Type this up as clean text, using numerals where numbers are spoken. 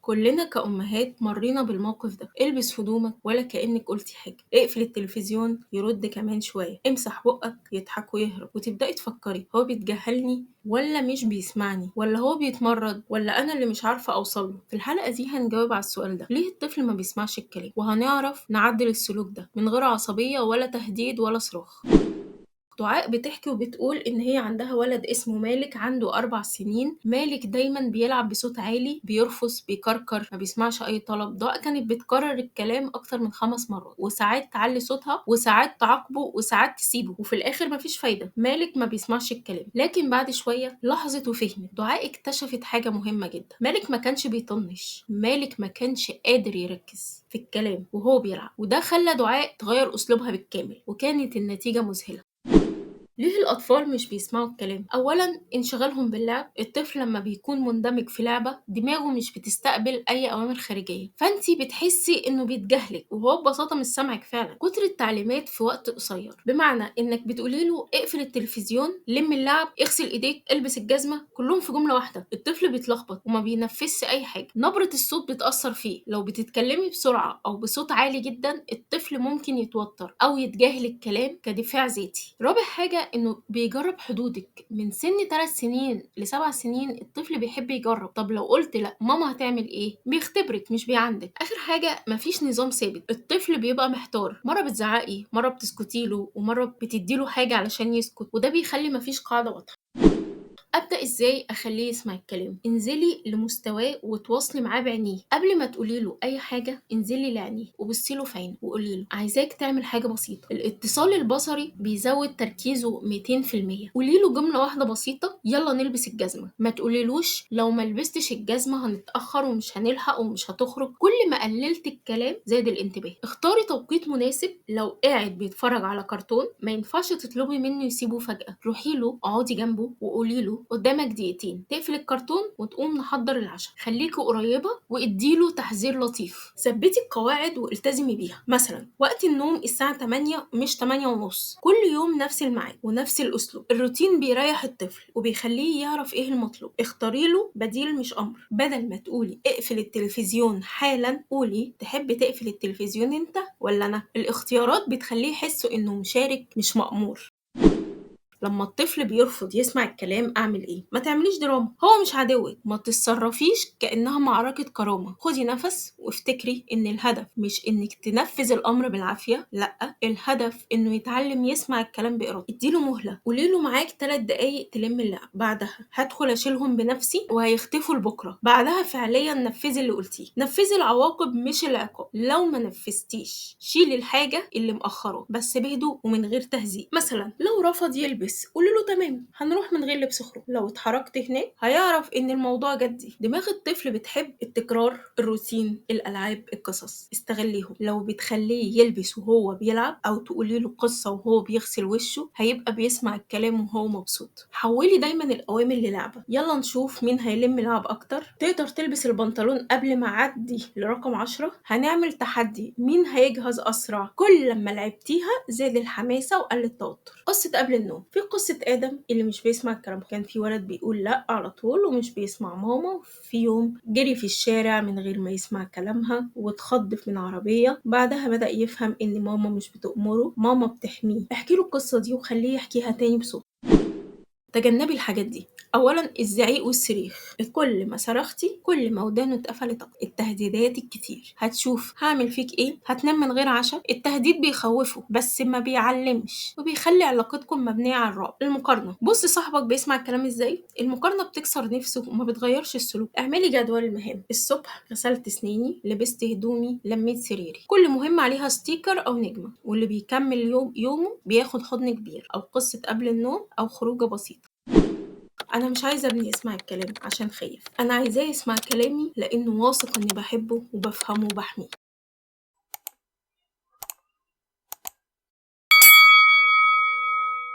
كلنا كأمهات مرينا بالموقف ده. البس هدومك ولا كأنك قلتي حاجة، اقفل التلفزيون يرد كمان شوية، امسح بقك يضحك ويهرب، وتبدأي تفكري هو بيتجاهلني ولا مش بيسمعني، ولا هو بيتمرد، ولا أنا اللي مش عارفة أوصله. في الحلقة دي هنجاوب على السؤال ده، ليه الطفل ما بيسمعش الكلام، وهنعرف نعدل السلوك ده من غير عصبية ولا تهديد ولا صراخ. دعاء بتحكي وبتقول إن هي عندها ولد اسمه مالك عنده 4 سنين. مالك دايما بيلعب بصوت عالي، بيرفص، بيكركر، ما بيسمعش أي طلب. دعاء كانت بتكرر الكلام أكتر من 5 مرات، وساعات تعلي صوتها وساعات تعاقبه وساعات تسيبه، وفي الآخر مفيش فايدة، مالك ما بيسمعش الكلام. لكن بعد شوية لاحظت وفهمت، دعاء اكتشفت حاجة مهمة جدا، مالك ما كانش بيطنش، مالك ما كانش قادر يركز في الكلام وهو بيلعب، وده خلى دعاء تغير أسلوبها بالكامل، وكانت النتيجة مذهلة. ليه الأطفال مش بيسمعوا الكلام؟ أولاً انشغالهم باللعب، الطفل لما بيكون مندمج في لعبة دماغه مش بتستقبل أي أوامر خارجية، فأنتي بتحسي إنه بيتجاهلك وهو ببساطة مش سامعك فعلاً. كتر التعليمات في وقت قصير، بمعنى إنك بتقولي له اقفل التلفزيون، لم اللعب، اغسل إيديك، البس الجزمة، كلهم في جملة واحدة، الطفل بيتلخبط وما بينفذش أي حاجة. نبرة الصوت بتأثر فيه، لو بتتكلمي بسرعة أو بصوت عالي جداً الطفل ممكن يتوتر أو يتجاهل الكلام كدفاع ذاتي. رابع حاجة إنه بيجرب حدودك، من سن 3 سنين ل7 سنين الطفل بيحب يجرب، طب لو قلت لأ ماما هتعمل إيه؟ بيختبرك مش بيعندك. آخر حاجة مفيش نظام ثابت، الطفل بيبقى محتار، مرة بتزعقي، مرة بتسكتي له، ومرة بتديله حاجة علشان يسكت، وده بيخلي مفيش قاعدة واضحة. أبدأ إزاي أخليه يسمع الكلام؟ انزلي لمستواه وتواصلي معاه بعينيه، قبل ما تقولي له أي حاجة انزلي لعينيه وبصي له في عينه وقولي له عايزاك تعمل حاجة بسيطة. الاتصال البصري بيزود تركيزه 200%. قولي له جملة واحدة بسيطة، يلا نلبس الجزمة، ما تقوليلوش لو ما لبستش الجزمة هنتأخر ومش هنلحق ومش هتخرج. كل ما قللت الكلام زاد الانتباه. اختاري توقيت مناسب، لو قاعد بيتفرج على كرتون ما ينفعش تطلبي منه يسيبه فجأة، روحي له اقعدي جنبه وقولي له قدامك دقيقتين تقفل الكرتون وتقوم نحضر العشاء، خليكي قريبة واديله تحذير لطيف. ثبتي القواعد والتزمي بيها، مثلا وقت النوم الساعة 8 مش 8:30، كل يوم نفس الميعاد ونفس الأسلوب. الروتين بيريح الطفل وبيخليه يعرف ايه المطلوب. اختاري له بديل مش أمر، بدل ما تقولي اقفل التلفزيون حالا قولي تحب تقفل التلفزيون انت ولا انا. الاختيارات بتخليه يحس انه مشارك مش مأمور. لما الطفل بيرفض يسمع الكلام اعمل ايه؟ ما تعمليش دراما، هو مش عدوك، ما تتصرفيش كأنها معركة كرامة. خدي نفس وافتكري ان الهدف مش انك تنفذ الامر بالعافية، لا، الهدف انه يتعلم يسمع الكلام بإرادته. اديله مهلة، قولي له معاك 3 دقايق تلم اللعب، بعدها هدخل اشيلهم بنفسي وهيختفوا لبكره، بعدها فعليا نفذي اللي قلتيه. نفذي العواقب مش العقاب، لو ما نفذتيش شيلي الحاجة اللي مأخراه بس بهدوء ومن غير تهزيق. مثلا لو رفض يلبس قولي له تمام هنروح من غير لبس خروج، لو اتحركت هناك هيعرف ان الموضوع جدي. دماغ الطفل بتحب التكرار، الروتين، الالعاب، القصص، استغليهم. لو بتخليه يلبس وهو بيلعب او تقولي له قصه وهو بيغسل وشه هيبقى بيسمع الكلام وهو مبسوط. حولي دايما الاوامر للعبه، يلا نشوف مين هيلم لعب اكتر، تقدر تلبس البنطلون قبل ما اعدي لرقم 10، هنعمل تحدي مين هيجهز اسرع. كل لما لعبتيها زاد الحماسه وقل التوتر. قصه قبل النوم، في قصة آدم اللي مش بيسمع الكلام، كان في ولد بيقول لأ على طول ومش بيسمع ماما. في يوم جري في الشارع من غير ما يسمع كلامها واتخضف من عربية، بعدها بدأ يفهم إن ماما مش بتأمره، ماما بتحميه. احكي له القصة دي وخليه يحكيها تاني بصوت. تجنبي الحاجات دي. اولا الزعيق والصريخ، كل ما صرختي كل ما ودانه اتقفلت اكتر. التهديدات الكتير، هتشوف هعمل فيك ايه، هتنام من غير عشاء. التهديد بيخوفه بس ما بيعلمش وبيخلي علاقتكم مبنيه على الرعب. المقارنه، بص صاحبك بيسمع الكلام ازاي، المقارنه بتكسر نفسه وما بتغيرش السلوك. اعملي جدول المهام، الصبح غسلت سنيني، لبست هدومي، لميت سريري، كل مهمه عليها sticker او نجمه، واللي بيكمل يومه بياخد حضن كبير او قصه قبل النوم او خروجه بسيطه. أنا مش عايزة ابني يسمع الكلام عشان خايف، أنا عايزاه يسمع كلامي لأنه واثق إني بحبه وبفهمه وبحميه.